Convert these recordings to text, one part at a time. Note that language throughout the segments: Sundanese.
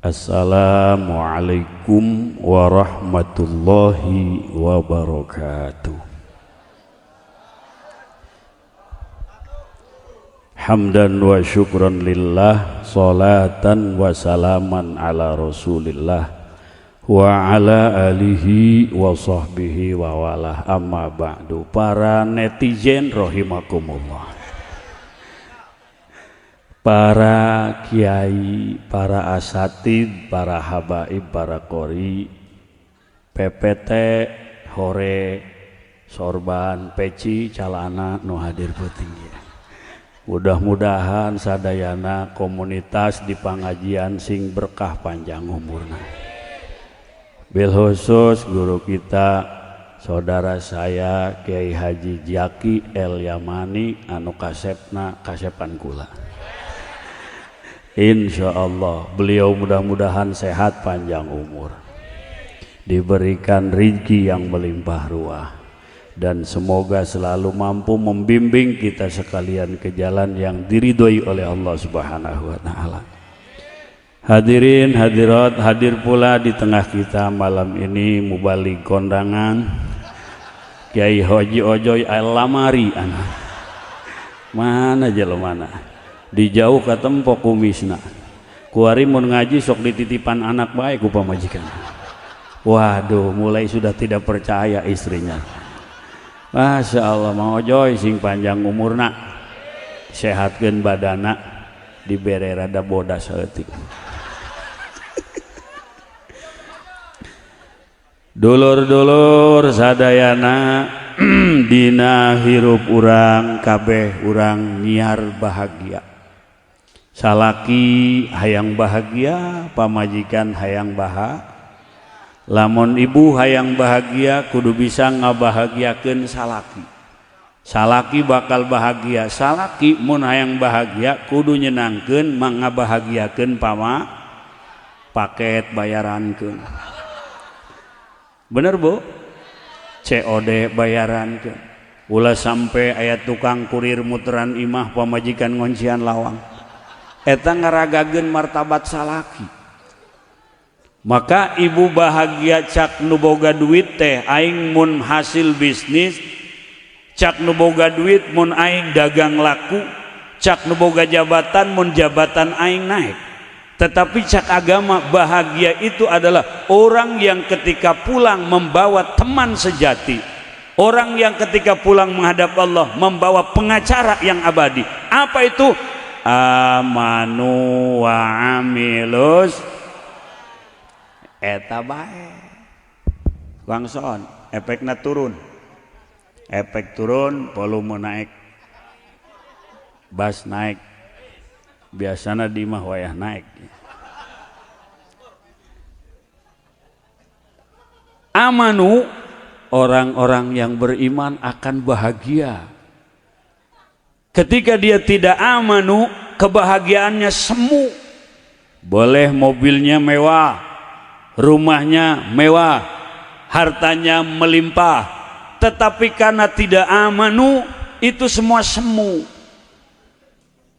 Assalamualaikum warahmatullahi wabarakatuh. Hamdan wa syukran lillah, salatan wa salaman ala rasulillah wa ala alihi wa sahbihi wa walah, amma ba'du. Para netizen rahimakumullah, para kiai, para asatid, para habaib, para qori, PPT, hore, sorban, peci, calana nu hadir peuting. Mudah-mudahan sadayana komunitas di pengajian sing berkah panjang umurna. Bil khusus guru kita, saudara saya Kiai Haji Jaki El Yamani anu kasepna kasepan kula. Insya Allah beliau mudah-mudahan sehat panjang umur, diberikan rizki yang melimpah ruah, dan semoga selalu mampu membimbing kita sekalian ke jalan yang diridhoi oleh Allah Subhanahu wa taala. Hadirin hadirat, hadir pula di tengah kita malam ini mubalig kondangan Kiai Haji Ojoy Al-Lamari. Anak mana jelema mana di jauh katempo kumisna, kuari mun ngaji sok dititipan anak bae ku pamajikan. Waduh, mulai sudah tidak percaya istrinya. Masya Allah, Mang Ojoy sing panjang umurna, sehatkeun badana, dibere rada bodas saeutik. Dulur-dulur sadayana, dina hirup urang kabeh urang nyiar bahagia. Salaki hayang bahagia, pamajikan hayang bahagia. Lamun ibu hayang bahagia kudu bisa ngabahagiakeun salaki. Salaki bakal bahagia. Salaki mun hayang bahagia kudu nyenangkeun mangabahagiakeun pama paket bayarankeun. Bener Bu? COD bayarankeun. Ulah sampai aya tukang kurir muteran imah pamajikan ngoncian lawang. Eta ngaragageun martabat salaki. Maka ibu bahagia cak nu boga duit teh aing mun hasil bisnis, cak nu boga duit mun aing dagang laku, cak nu boga jabatan mun jabatan aing naik. Tetapi cak agama bahagia itu adalah orang yang ketika pulang membawa teman sejati, orang yang ketika pulang menghadap Allah membawa pengacara yang abadi. Apa itu? Amanu wa amilus eta bae. Wangson efekna turun, efek turun, volume naik, bass naik, biasana di mah wayah naik. Amanu, orang-orang yang beriman akan bahagia. Ketika dia tidak amanu, kebahagiaannya semu. Boleh mobilnya mewah, rumahnya mewah, hartanya melimpah, tetapi karena tidak amanu, itu semua semu.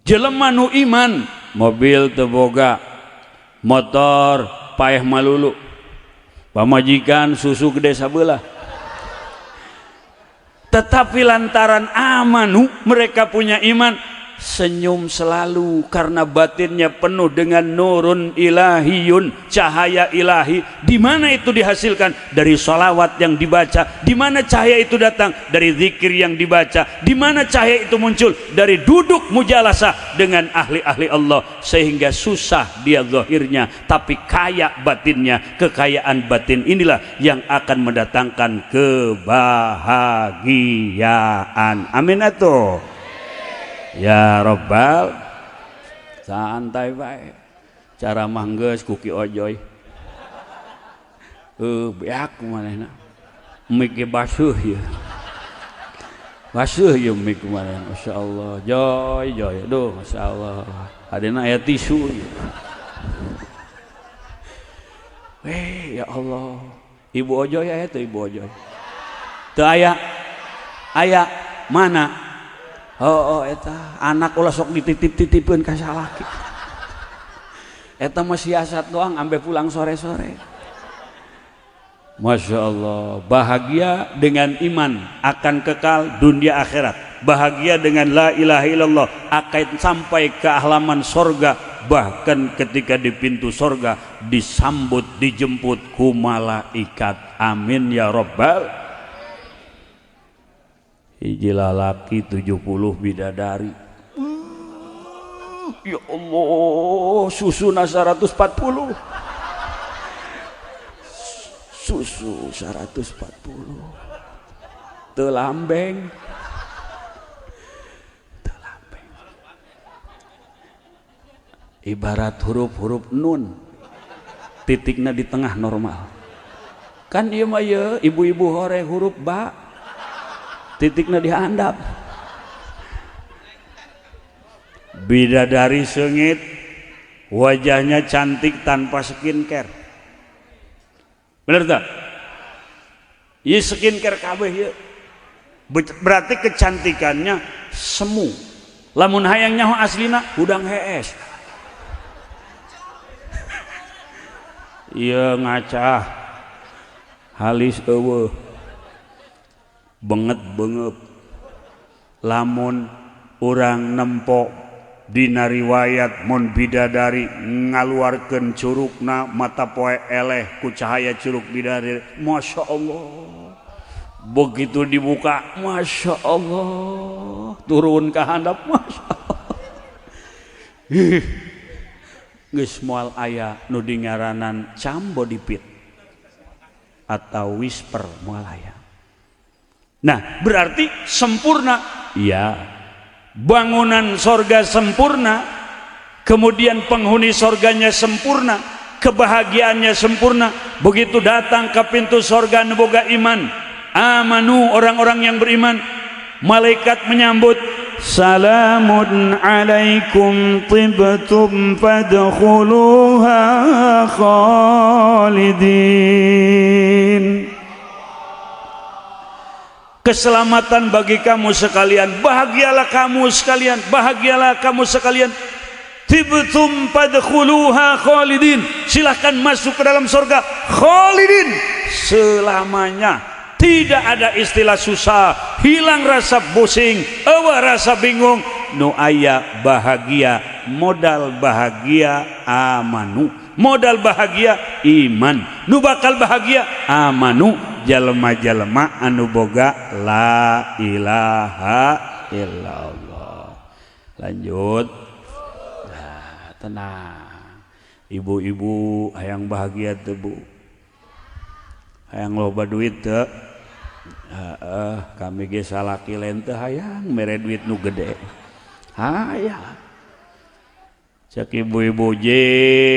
Jelema nu iman, mobil teu boga, motor paeh malulu, pamajikan susu gede sabelah, tetapi lantaran amanu, mereka punya iman, senyum selalu karena batinnya penuh dengan nurun ilahiyun, cahaya ilahi. Di mana itu dihasilkan? Dari sholawat yang dibaca. Di mana cahaya itu datang? Dari zikir yang dibaca. Di mana cahaya itu muncul? Dari duduk mujalasah dengan ahli-ahli Allah, sehingga susah dia zahirnya tapi kaya batinnya. Kekayaan batin inilah yang akan mendatangkan kebahagiaan. Amin atuh ya robbal. Santai bae cara manggeus kuki ojoy, beak manehna mik ge basuh ya, basuh ya mik manehna. Masyaallah, joy joy, aduh masyaallah, adena aya tisu ya. Ya Allah, ibu ojoy aya teu? Ibu ojoy teu aya? Aya mana? Oh, eta anak ulah sok dititip-titipkeun ka salaki. Eta mah siasat doang ambe pulang sore-sore. Masya Allah, bahagia dengan iman akan kekal dunia akhirat. Bahagia dengan la ilaha illallah akan sampai ke halaman sorga. Bahkan ketika di pintu sorga disambut, dijemput ku malaikat. Amin ya robbal. Hiji lalaki 70 bidadari. Ya Allah, susuna 140. Susu 140. Teu lambeng. Teu lambeng. Ibarat huruf-huruf nun. Titikna di tengah normal. Kan ieu mah ieu ibu-ibu hore huruf ba. Titikna di handap. Bidadari seungit, wajahnya cantik tanpa skincare. Bener tak? Ieu skincare kabeh ieu. Berarti kecantikannya semu. Lamun hayang nyaho aslina hudang hees. Ieu ngaca halis eueuh. Benget beungeup. Lamun urang nempo dina riwayat mun bidadari ngaluarkeun curugna mata poe eleh ku cahaya curug bidadari. Masya Allah, begitu dibuka Masya Allah, turun ke handap Masya Allah. Ih, geus moal aya nu dingaranan cambo dipit atau whisper moal aya. Nah, berarti sempurna. Iya, bangunan sorga sempurna, kemudian penghuni sorganya sempurna, kebahagiaannya sempurna. Begitu datang ke pintu sorga nu boga iman, amanu, orang-orang yang beriman, malaikat menyambut, salamun alaikum tibtum fadkhuluha khalidin. Keselamatan bagi kamu sekalian, bahagialah kamu sekalian, bahagialah kamu sekalian. Tibtum fadkhuluha khalidin. Silahkan masuk ke dalam surga khalidin, selamanya. Tidak ada istilah susah, hilang rasa pusing, eueuh rasa bingung. Nu aya bahagia, modal bahagia amanu, modal bahagia iman. Nu bakal bahagia amanu, jalma-jalma anu boga la ilaha illallah. Lanjut. Nah, tenang. Ibu-ibu hayang bahagia teu, Bu? Hayang loba duit teu? Heeh, kami ge salaki lain teu hayang mere duit nu gede. Hayang. Cek ibu-ibu je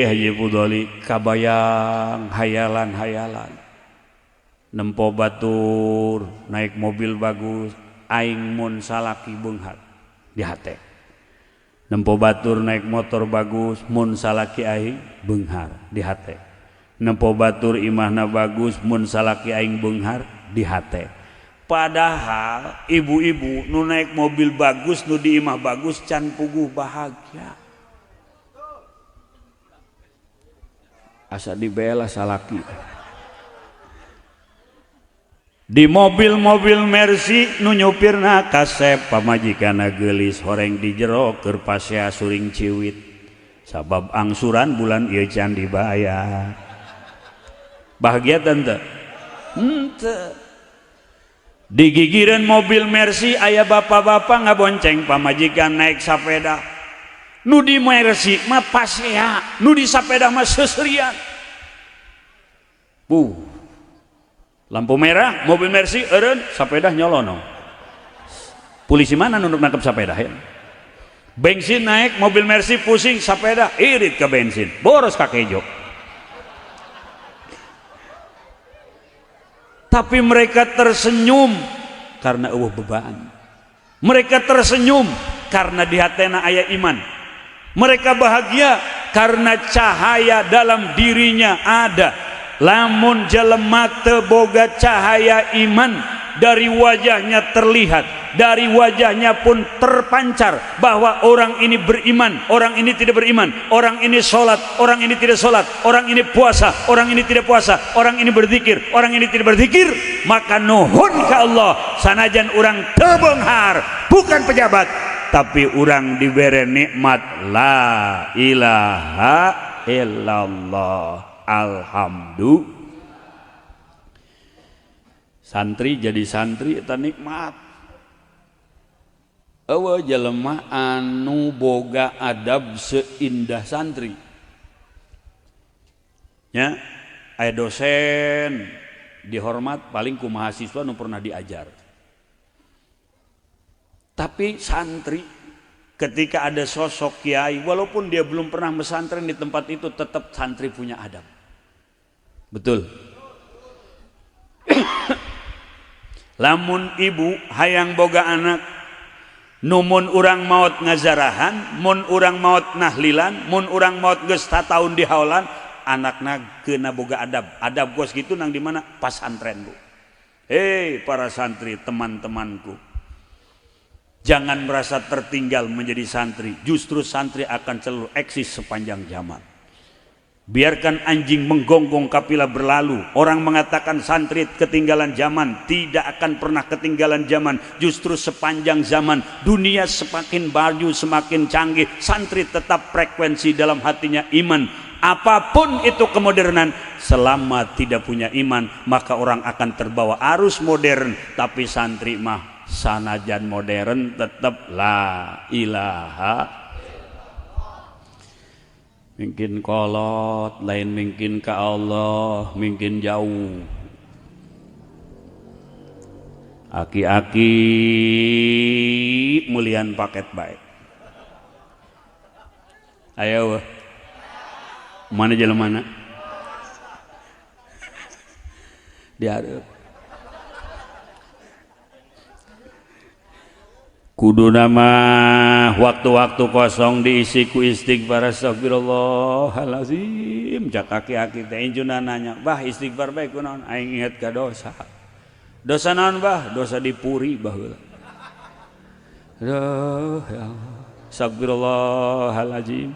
Haji Fudoli kabayang hayalan-hayalan. Nempo batur, naik mobil bagus, aing mun salaki beunghar di hate. Nempo batur naik motor bagus, mun salaki aing beunghar di hate. Nempo batur imahna bagus, mun salaki aing beunghar di hate. Padahal ibu-ibu nu naik mobil bagus, nu di imah bagus, can puguh bahagia. Asa dibela salaki. Di mobil-mobil Mercy nu nyupirna kasep, pamajikanna geulis horeng di jero keur pasea suring ciwit. Sabab angsuran bulan ieu can dibayar. Bahagia teu? Henteu. Di gigireun mobil Mercy aya bapak-bapak ngabonceng pamajikan naik sapeda. Nu di Mercy mah pasea, nu di sapeda mah seserian. Lampu merah, mobil Mercy eureun, sapeda nyolono. Polisi mana nunduk nangkep sapeda ya? Bensin naik, mobil Mercy pusing, sapeda irit ke bensin, boros kakejo. Tapi mereka tersenyum karena eueuh beban. Mereka tersenyum karena di hatena aya iman. Mereka bahagia karena cahaya dalam dirinya ada. Lamun jelema teu boga cahaya iman, dari wajahnya terlihat, Dari wajahnya pun terpancar bahwa orang ini beriman, orang ini tidak beriman, orang ini sholat, orang ini tidak sholat, orang ini puasa, orang ini tidak puasa, orang ini berzikir, orang ini tidak berzikir. Maka nuhun ke Allah, sanajan orang teu beunghar, bukan pejabat, tapi orang diberi nikmat la ilaha illallah. Alhamdulillah. Santri jadi santri eta nikmat. Eueuh jelema anu boga adab seindah santri. Ya, aya dosen dihormat paling ku mahasiswa nu pernah diajar. Tapi santri ketika ada sosok kiai, walaupun dia belum pernah mesantren di tempat itu, tetap santri punya adab. Betul. Lamun ibu hayang boga anak, numun urang maut ngazarahan, mun urang maut nahlilan, mun urang maut geus tahun di haulan, anakna kena boga adab. Adab gos gitu nang di mana? Pasantren, Bu. Hei para santri, teman-temanku, jangan merasa tertinggal menjadi santri. Justru santri akan selalu eksis sepanjang zaman. Biarkan anjing menggonggong kapilah berlalu. Orang mengatakan santri ketinggalan zaman, tidak akan pernah ketinggalan zaman. Justru sepanjang zaman dunia semakin baju, semakin canggih, santri tetap frekuensi dalam hatinya iman. Apapun itu kemodernan, selama tidak punya iman, maka orang akan terbawa arus modern. Tapi santri mah sanajan modern tetap la ilaha. Mungkin kolot lain, mungkin ke Allah mungkin jauh. Aki-aki mulian paket baik, ayo mana jalan mana diharap. Kudu nama waktu-waktu kosong diisi ku istighfar, astagfirullahalazim. Cak aki-aki teh injuna nanya, "Bah, istighfar bae kunaon?" Aing inget ka dosa. Dosa naon, bah? Dosa dipuri baheula. Aduh, ya Allah. Astagfirullahalazim.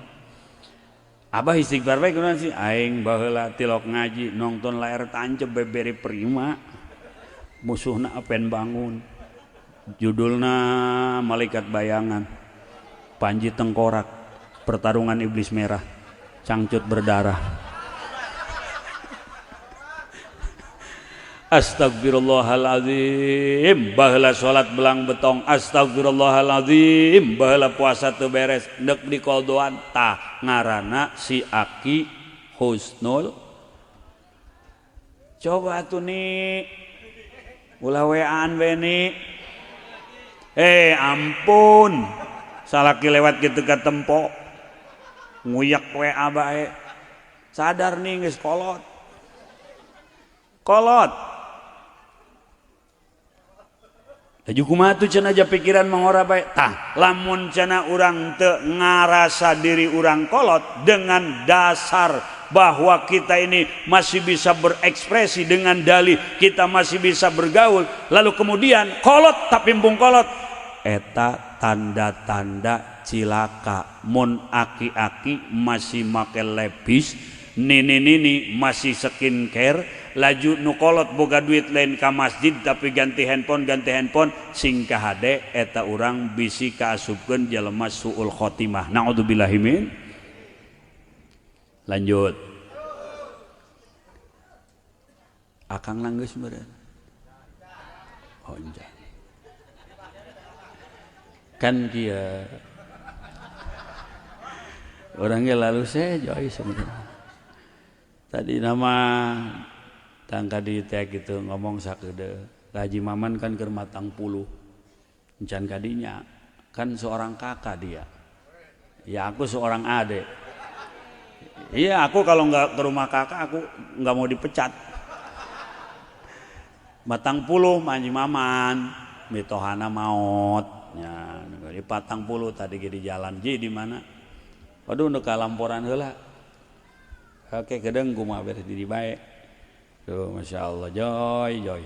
Abah istighfar bae kunaon sih? Aing baheula tilok ngaji nonton layar tancep beberi prima. Musuhna apen bangun. Judulna Malaikat Bayangan, Panji Tengkorak, Pertarungan Iblis Merah, Cangcut Berdarah. Astagfirullahaladzim, baheula salat belang betong, astagfirullahaladzim, baheula puasa teu beres, neuk di koldoan. Tah ngaranna si aki husnul. Coba atuh nih, ulah wean we nih. Ampun, salaki lewat gitu ke tempo, nguyak WA bae. Sadar nih geus kolot. Kolot. Laju kumaha tuh cenah aja pikiran mangora bae. Tah, lamun cenah urang teu ngarasa diri urang kolot dengan dasar bahwa kita ini masih bisa berekspresi dengan dalih kita masih bisa bergaul, lalu kemudian kolot tapi embung kolot, eta tanda-tanda cilaka. Mun aki-aki masih make lepis, nini-nini masih skincare, laju nu kolot boga duit lain ka masjid tapi ganti handphone, ganti handphone, sing kahade eta urang bisi kaasupkeun jelema suul khotimah. Naudzubillahi min. Lanjut. Akang nanggeus meureun. Oh, enjang. Kan kieu. Orangnya lalu saya joy sebenarnya. Tadi nama tangka di teh gitu ngomong sakedeung. Haji Maman kan keur matang puluh. Encan kadinya kan seorang kakak dia. Ya aku seorang adik. Iya, aku kalau nggak ke rumah kakak aku nggak mau dipecat. Matang puluh Haji Maman, mitohana maot. Ya, di patang puluh tadi di jalan ji di mana? Waduh, nu kalamporan heula. Oke, kedeng kumaha beres diri bae. Tuh, masya Allah, joy, joy.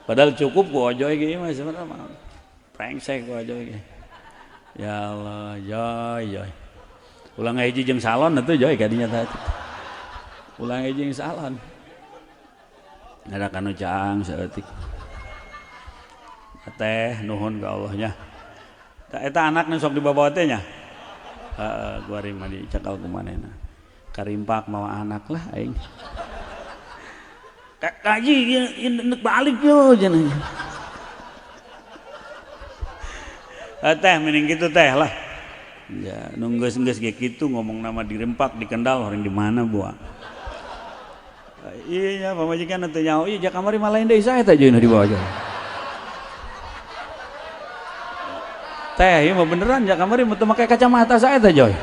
Padahal cukup ku Ojoy ge mah sebenarnya mah. Brengsek ku Ojoy ge. Ya Allah, Joy, Joy. Ulah ngahiji jeung salon atuh Joy kadinya tah. Ulah ngahiji jeung salon. Ada kanu caang saeutik. Teh nuhun ka Allah nya. Eta anak nu sok dibawa teh nya. Heeh, kuari mah dicekal ku manehna. Karimpak mawa anak lah aing. Kaji ieu nek balik yo cenah. Teh mending kitu teh lah. Ya, nu geus-geus ge kitu ngomong nama dirempak di Kendal orang di mana buah. Iya, pamajikan teu nyaho, ieu kamari mah lain deui saha eta jeung dibawa aja. Teh, ieu mah beneran ja kamari mah teu make kacamata saha eta Joy.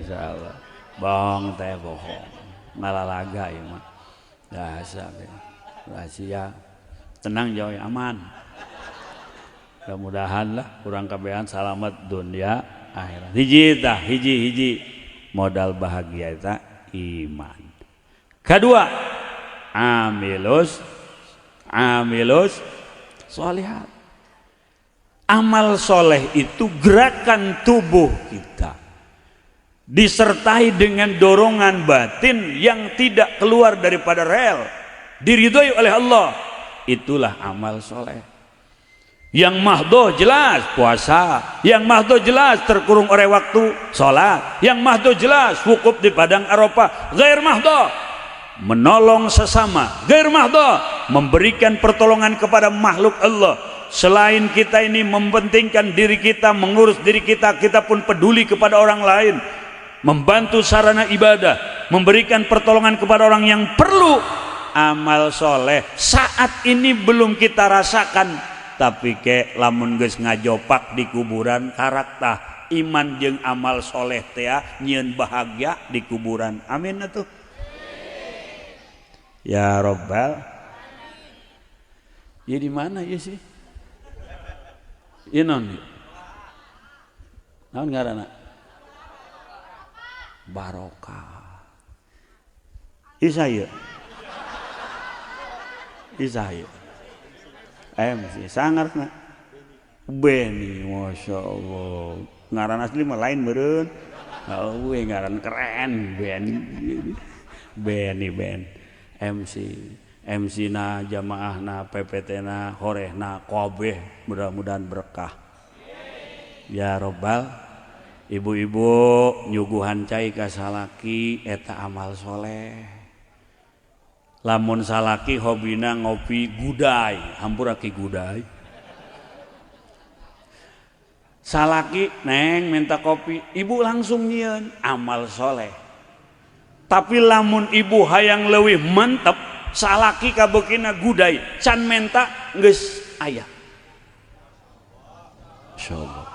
Insyaallah. Bohong teh bohong. Ngalalaga ieu mah. Biasa rahasia. Tenang Joy, aman. Mudah-mudahan lah kurang kabehan salamet dunia akhirat. Hiji tah, hiji-hiji modal bahagia eta iman. Kedua, amilus sholihat. Amal soleh itu gerakan tubuh kita disertai dengan dorongan batin yang tidak keluar daripada rel, diridhoi oleh Allah. Itulah amal soleh. Yang mahdoh jelas puasa, yang mahdoh jelas terkurung oleh waktu sholat, yang mahdoh jelas wukuf di padang Arafah. Ghair mahdoh menolong sesama, ghair mahdoh memberikan pertolongan kepada makhluk Allah. Selain kita ini mempentingkan diri kita, mengurus diri kita, kita pun peduli kepada orang lain, membantu sarana ibadah, memberikan pertolongan kepada orang yang perlu. Amal soleh saat ini belum kita rasakan, tapi ke lamun geus ngajopak di kuburan karakter iman jeung amal soleh teh nyieun bahagia di kuburan. Amin atuh ya robbal. Ya di mana ya sih? Ieu naon? Naon ngaranna? Barokah. Isa ieu. Isa ieu. MC sangarna Beni, Masya Allah. Ngaran asli mah lain meureun. Oh, ngaran keren Beni. Beni Ben. MC na jamaah na PPT na horeh na kabeh mudah-mudahan berkah. Ya robbal. Ibu-ibu nyuguhan cai ka salaki eta amal soleh. Lamun salaki hobina ngopi gudai, hampura ki gudai. Salaki neng minta kopi, ibu langsung nyieun, amal soleh. Tapi lamun ibu hayang leuwih mantep, salaki kabekina gudai, can menta geus aya. Insyaallah.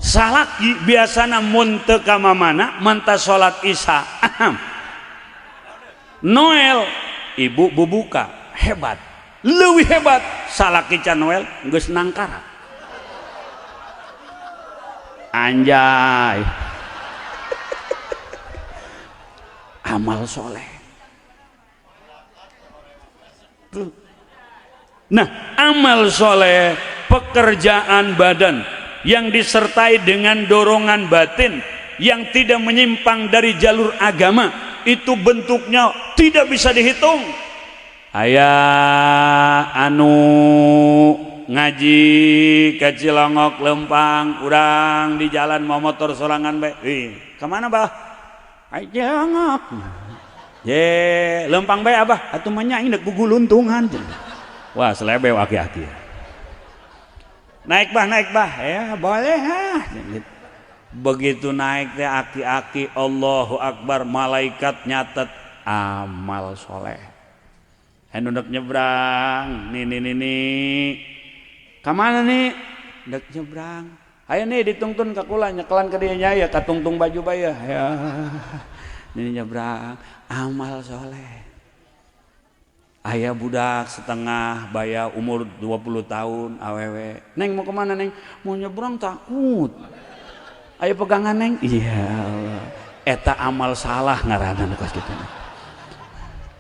Salaki biasana mun teu ka mamana manta salat isya. Noel ibu bubuka hebat, leuwih hebat salaki can Noel geus nangkara. Anjay. Amal soleh. Tuh. Nah, amal soleh pekerjaan badan yang disertai dengan dorongan batin yang tidak menyimpang dari jalur agama, itu bentuknya tidak bisa dihitung. Aya anu ngaji ke Cilongok lempang, urang di jalan mau motor sorangan bae. Ih, kemana bah? Ai Cilongok. Ye, lempang bae abah, atuh mah nya indek guguluntungan. Wah, selebew aki-aki. Naik bah, naik bah. Ya, boleh ah. Begitu naik teh aki-aki Allahu Akbar, malaikat nyatet amal soleh. Anu ndek nyebrang, nih nih nih nih. Kamana nih? Ndek nyebrang. Ayo nih ditungtun ka kula nyekelan ka dieu nya ya katungtung baju bae ya. Ini nyebrang, amal soleh. Ayah budak setengah baya umur 20 tahun awewe. Neng mau kemana neng? Mau nyebrang takut. Ayo pegangan neng. Iya Allah. Eta amal salah ngaranna nu kos kitu.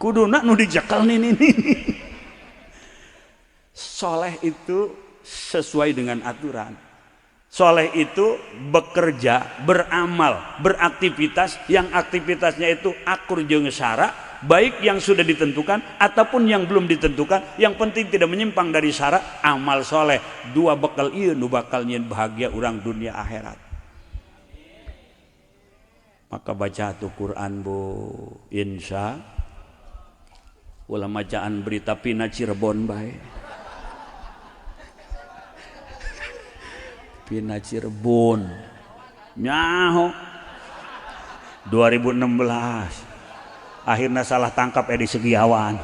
Kuduna nu dicekel nih nih. Soleh itu sesuai dengan aturan. Soleh itu bekerja, beramal, beraktivitas yang aktivitasnya itu akur jeung syara, baik yang sudah ditentukan ataupun yang belum ditentukan, yang penting tidak menyimpang dari syara, amal soleh. Dua bekal ieu nu bakal nyieun bahagia urang dunia akhirat. Maka baca tuh Quran bu, insya ulah macaan berita Pina Cirebon bae. Pina Cirebon nyaho 2016 akhirnya salah tangkap Edi Segiawan.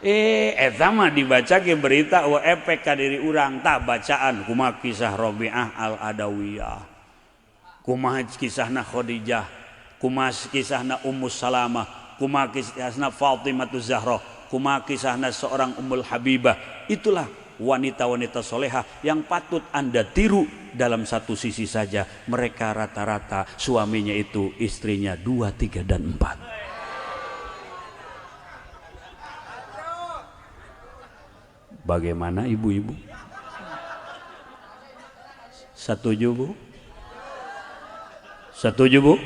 Eta mah dibaca ke berita wa efek ka diri urang tah bacaan kumaha kisah Rabi'ah al-Adawiyah, kumaha kisahna Khadijah, kumaha kisahna Ummu Salamah, kumaha kisahna Fatimah Zahra, kumaha kisahna seorang Ummul Habibah. Itulah wanita-wanita soleha yang patut Anda tiru. Dalam satu sisi saja mereka rata-rata suaminya itu istrinya 2, 3, dan 4. Bagaimana ibu-ibu? Setuju bu? Setuju bu?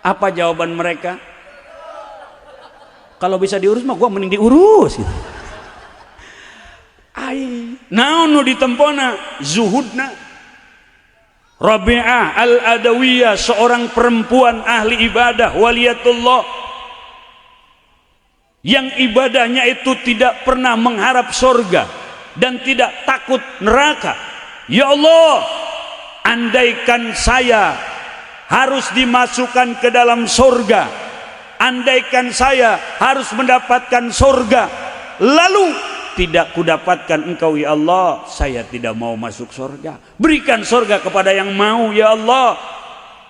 Apa jawaban mereka? Kalau bisa diurus mah gua mending diurus gitu. Ai, naon nu ditempona? Zuhudna. Rabi'ah al-Adawiyah, seorang perempuan ahli ibadah, waliyatullah, yang ibadahnya itu tidak pernah mengharap surga dan tidak takut neraka. Ya Allah, andaikan saya harus dimasukkan ke dalam surga, andaikan saya harus mendapatkan surga, lalu tidak kudapatkan engkau ya Allah, saya tidak mau masuk surga. Berikan surga kepada yang mau ya Allah.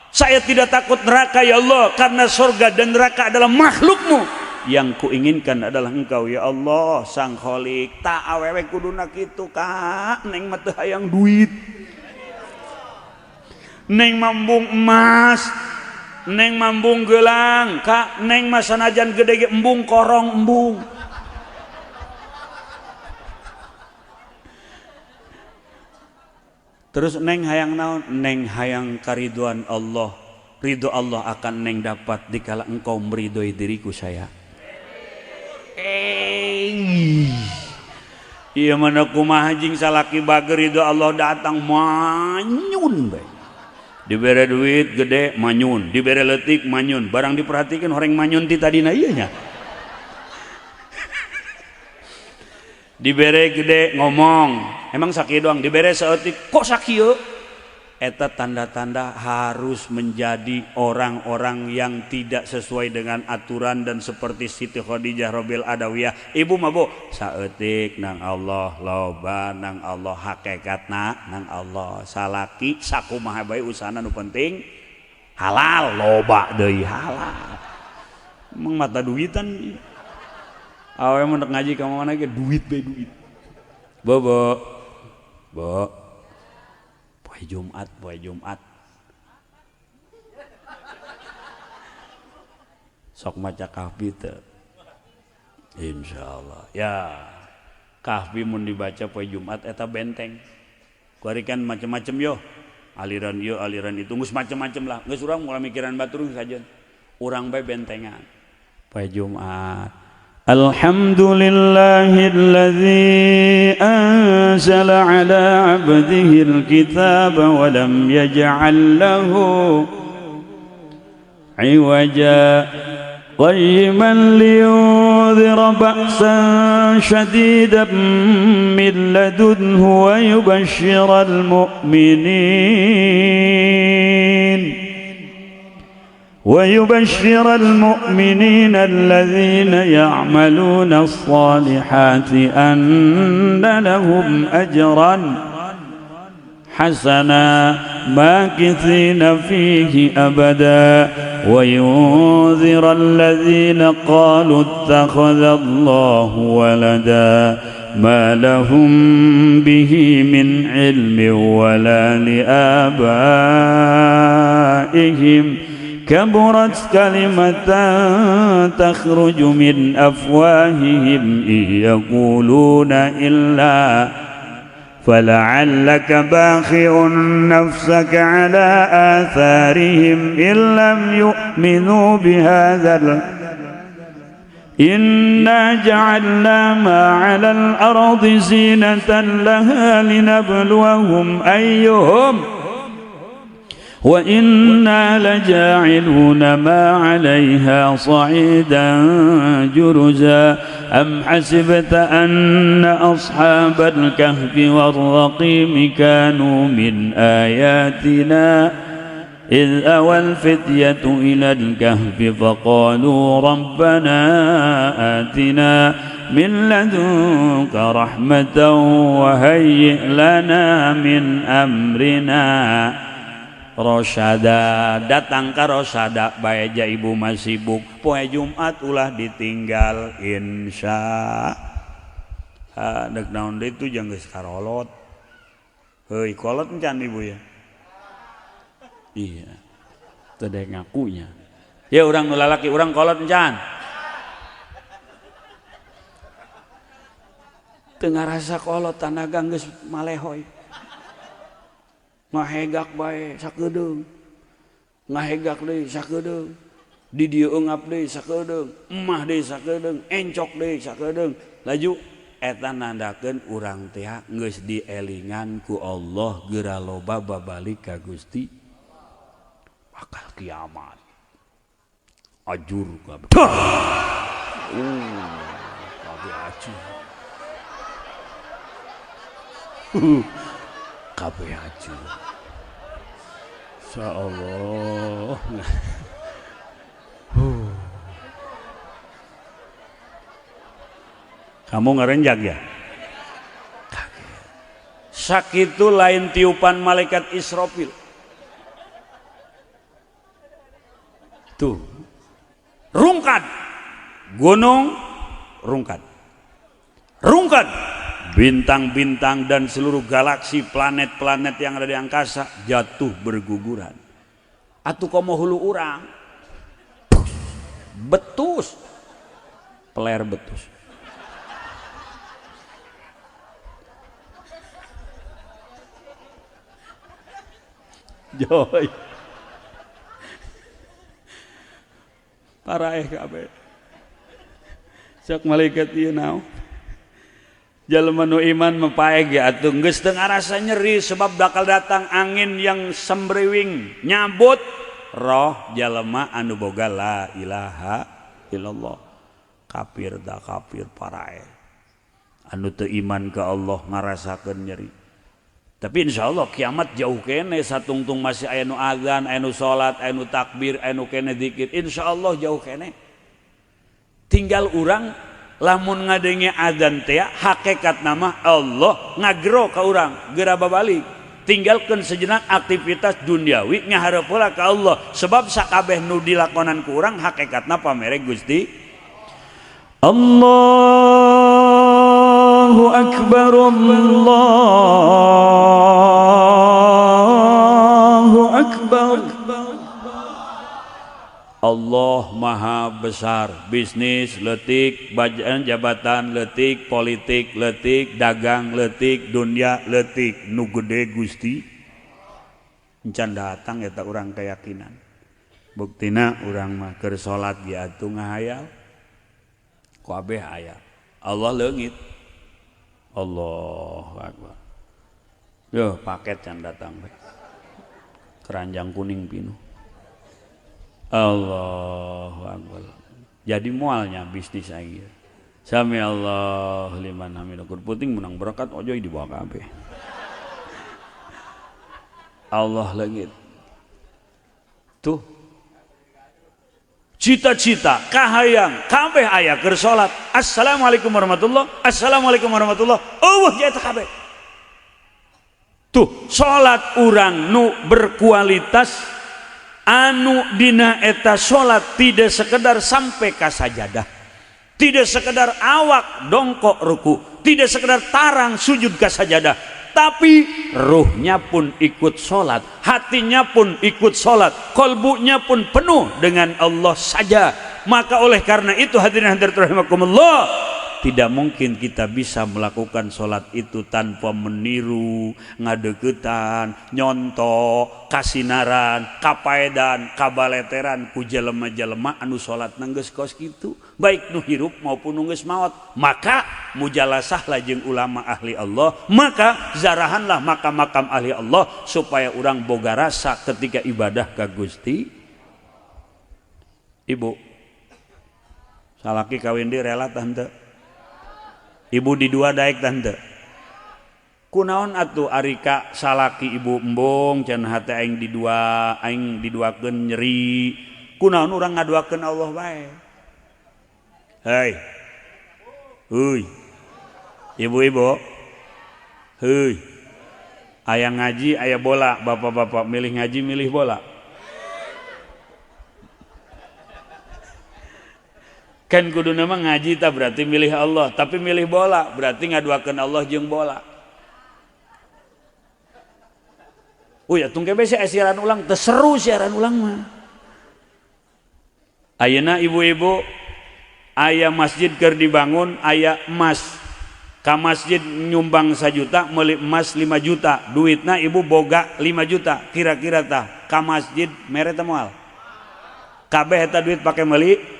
Saya tidak takut neraka ya Allah, karena surga dan neraka adalah makhlukmu. Yang kuinginkan adalah engkau ya Allah, sang Khalik. Tak awewe kuduna kitu kak, neng mah teu hayang duit, neng mambung emas, neng mambung gelang, kak, neng mah sanajan gede ge embung korong embung. Terus neng hayang naon? Neng hayang kariduan Allah. Ridho Allah akan neng dapat dikala engkau meridhoi diriku saya. Iya mana kumaha jing salaki bager ridho Allah datang manyun bae. Dibere duit gede manyun, dibere leutik manyun. Barang diperhatikan orang manyun ti tadina ieu nya. Dibere gede ngomong, emang sakieu doang, dibere saeutik kok sakieu. Eta tanda-tanda harus menjadi orang-orang yang tidak sesuai dengan aturan dan seperti Siti Khadijah Robil Adawiyah. Ibu mah bu, saeutik nang Allah, loba nang Allah, hakikatna nang Allah. Salaki sakumaha bae usahana nu penting halal, loba deui halal. Emang mata duitan. Awe mun ngaji ka mana ge duit bae duit. Bobo. Bo. Poe Jumat, poe Jumat. Sok maca kahfi teu? Insyaallah. Ya, kahfi mun dibaca poe Jumat eta benteng. Kuari kan macem-macem yo. Aliran yo, aliran itu geus macem-macem lah. Geus urang moal mikiran batur saja. Urang bae bentengan. Poe Jumat. Alhamdulillahilladzi anzala ala 'abdihi al-kitaba wa lam yaj'al lahu 'iwaja qayyiman liyunzira ba'san shadidan min ladunhu wa yubashshiral mu'minin ويبشر المؤمنين الذين يعملون الصالحات أن لهم أجرا حسنا ماكثين فيه أبدا وينذر الذين قالوا اتخذ الله ولدا ما لهم به من علم ولا لآبائهم Kaburat kalimatan takhruju min afwahihim yaquluna illa fala'allaka bakhi'un nafsaka ala atharihim illam yu'minu bihadzal inna ja'alna ma 'alal ardi zinatan laha linabluwahum ayyuhum wa inna laja'iluna ma 'alayha sa'idan juruza am hasibta anna ashabal kahfi warraqimi kanu min ayatina idh awal fityatu ilal kahfi faqalu rabbana atina min ladunka rahmatan wa hayyi' lana min amrina rosyada. Datang ka rosada bae ja ibu mah sibuk poe Jumat ulah ditinggal insya dek naon deui tuh jeung geus karolot. Heuy kolot encan ibu ya. Iya teu dek ngakunya ya urang nu lalaki urang kolot encan teu ngarasa kolot tanaga geus malehoy ngahegak bae sakedeung ngahegak deui sakedeung di dieu eungap deui sakedeung emah deui sakedeung encok deui sakedeung laju eta nandakeun urang teh geus dielingan ku Allah geura loba babalik ka Gusti bakal kiamat ajur kabeh kabeh ajur kabeh ajur. Insyaallah. Kamu ngerenjak ya? Kaget. Sakitu lain tiupan malaikat Israfil. Tuh. Rungkad. Gunung rungkad. Rungkad. Bintang-bintang dan seluruh galaksi, planet-planet yang ada di angkasa jatuh berguguran. Atuh komo hulu urang. Betus. Peler betus. Joy. Paraeh kabeh. Sok malaikat ieu naon? Jalma nu iman mepaeg ya atuh geus teu ngarasa nyeri sebab bakal datang angin yang sembriwing nyabut roh jalma anu boga la ilaha illallah. Kafir da kafir paraeh. Anu teu iman ka Allah ngarasakeun nyeri. Tapi insyaallah kiamat jauh kene satungtung masih aya nu azan, aya nu salat, aya nu takbir, aya nu kene zikir. Insyaallah jauh kene. Tinggal urang lamun ngadenge adzan teh hakikat nama Allah ngagero ka urang geura babalik. Tinggalkeun sejenak aktivitas duniawi ngahareup heula ka Allah sebab sakabeh nu dilakonan ku urang hakikatna pamere Gusti Allahu akbar Allahu akbar. Allah maha besar. Bisnis leutik, jabatan leutik, politik leutik, dagang leutik, dunia leutik, nu gede Gusti encan datang eta urang keyakinan. Buktina urang mah keur salat ge atuh ngahayal kabeh aya. Allah leungit. Allahu akbar. Yo paket can datang bae. Keranjang kuning pinuh. Allahu akbar. Jadi mualnya bisnis aing. Sami Allah liman hamidah. Puting menang berkat ojo dibawa kabeh. Allah leungit. Tuh. Cita-cita, kahayang, kabeh aya keur salat. Assalamualaikum warahmatullah. Assalamualaikum warahmatullah. Eueuh nya eta kabeh. Tuh, salat urang nu berkualitas anu dina eta salat tidak sekedar sampai ka sajadah, tidak sekedar awak dongkok ruku, tidak sekedar tarang sujud ka sajadah, tapi ruhnya pun ikut sholat, hatinya pun ikut sholat, kolbunya pun penuh dengan Allah saja. Maka oleh karena itu, hadirin hadirat rahimakumullah, tidak mungkin kita bisa melakukan sholat itu tanpa meniru, ngadeukeutan, nyonto, kasinaran, kapaedan, kabaleteran ku jelema-jelema anu sholat geus kos kitu, baik nu hirup maupun nu geus maot. Maka mujalasahlah jeung ulama ahli Allah, maka zarahanlah makam-makam ahli Allah supaya urang boga rasa ketika ibadah ka Gusti. Ibu, salaki kawin di rela tah henteu? Ibu di dua daek tah henteu? Kunaon atuh ari ka salaki ibu embung cenah, hate aing di dua, aing diduakeun nyeri? Kunaon urang ngaduakeun Allah bae? Hei, heuy, ibu-ibu, heuy. Aya ngaji, aya bola, bapak-bapak milih ngaji, milih bola? Kan kudu nama ngaji tak berarti milih Allah, tapi milih bola berarti ngaduakeun Allah jeung bola. Oh ya, tungke bese siaran ulang, teu seru siaran ulang mah. Ayeuna ibu-ibu, aya masjid keur dibangun, aya emas. Ka masjid nyumbang 1 juta, meuli emas 5 juta, duitna ibu boga 5 juta, kira-kira tah ka masjid mere teh moal? Kabeh eta duit pake meuli.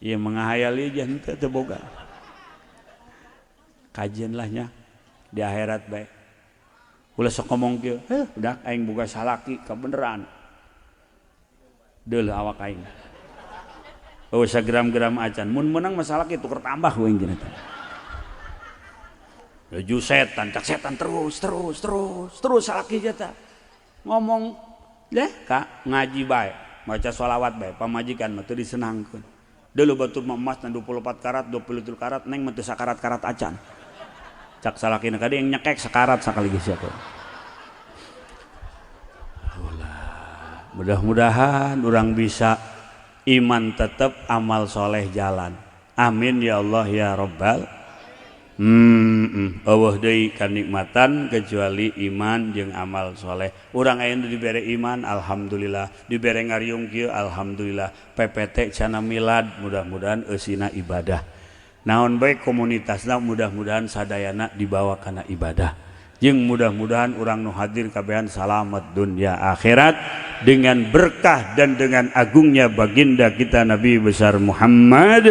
Ieu mengahayali aja henteu, teu boga. Kajian lah nya di akhirat bae. Ulah sok ngomong kieu, "Heh, udah aing boga salaki kabeneran." Deuleuh awak aing. Oh, sagram-gram acan. Mun menang masalah kitu tuker tambah we jeung eta. Laju setan, cak setan terus terus terus terus salaki eta. Ngomong, "Deh, Kak, ngaji bae, maca sholawat bae, pamajikan mah teu disenangkeun." Deuleuh batur mah emas 24 karat, 23 karat, neng mah teu sakarat-karat acan. Cak salakina kadi yang nyekek sekarat sakali geus sia. Mudah-mudahan orang bisa iman tetap, amal soleh jalan. Amin ya Allah ya Rabbal. Eueuh deui kanikmatan kecuali iman jeung amal soleh. Urang aya nu dibere iman, alhamdulillah. Dibere ngariung kieu, alhamdulillah. PPT cana milad, mudah-mudahan eusina ibadah. Naon bae komunitasna, mudah-mudahan sadayana dibawa kana ibadah. Jeung mudah-mudahan urang nu hadir kabehan salamet dunia akhirat dengan berkah dan dengan agungnya baginda kita Nabi besar Muhammad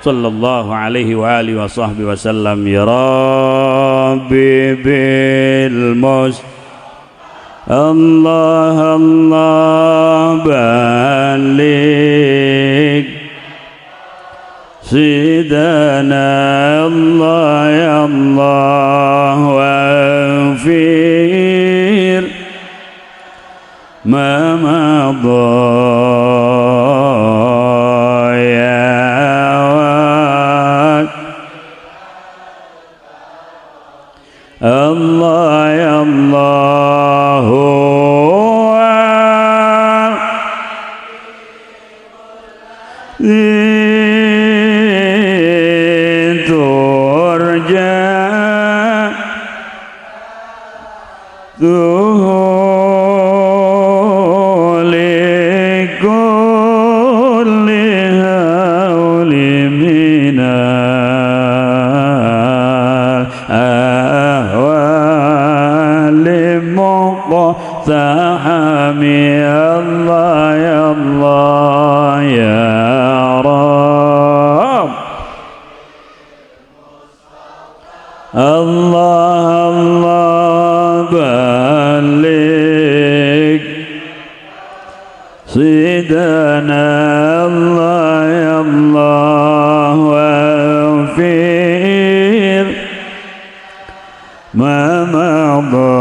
sallallahu alaihi wa alihi wa sahbihi wasallam. Ya Rabbi bil mus Allah Allah balik Sidana Allah ya Allah wafir ma madha ya Allah ya Allah turja likulli hauli minal ahwali muqtahami. Allah ya Allah ya Rabb Allah Allah balik Sidana Allah ya Allah wafir ma madha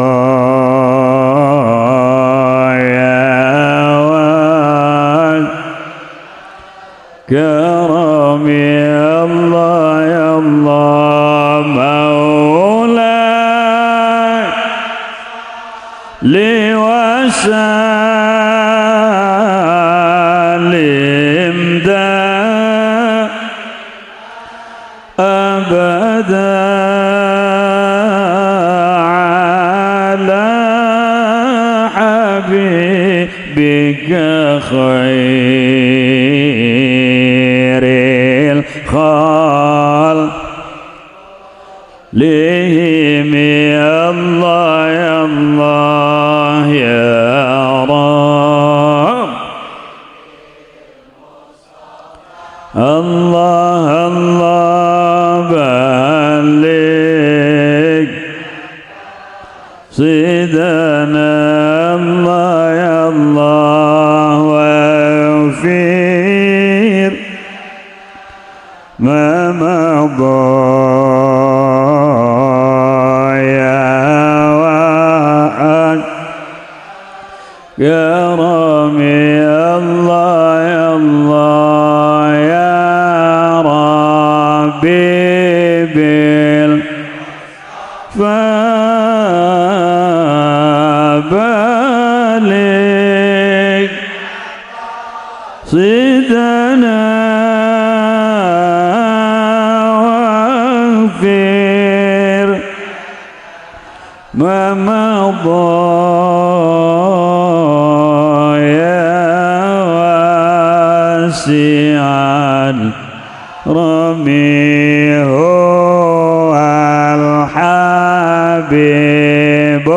ya wal karami Allah ya Allah maulai liwasalim da abada. حبيبك خير الخلق لهم يا الله يا الله يا رب الله الله بلغ سيدنا الله يا الله واغفر ما مضى يا وعد يا رامي الله يا الله يا ربي بالفبلغ سيدنا واغفر ما مضى يا واسع الرمي هو الحبيب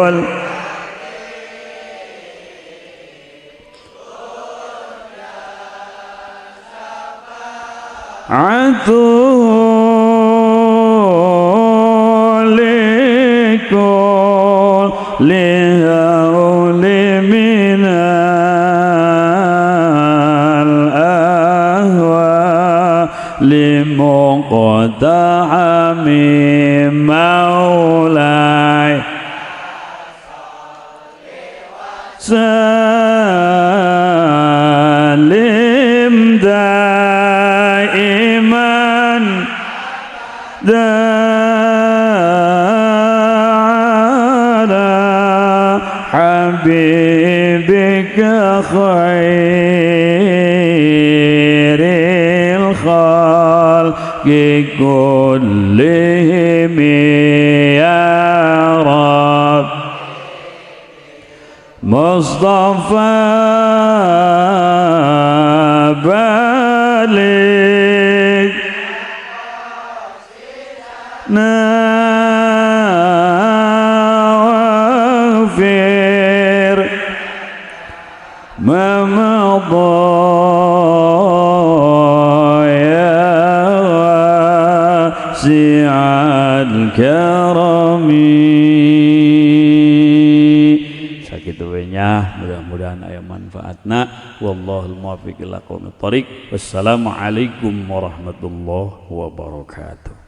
عطوا لكل هول من الأهوال مقتحم مولاي سلم دائما على حبيبك خير الخلق كلهم يا رب مصطفى بلغ واغفر ما مضى يا واسع الكرم. Sakitu we nya, mudah-mudahan aya manfaatna. Wallahul muwaffiq ila aqwamit thoriq. Wassalamualaikum warahmatullahi wabarakatuh.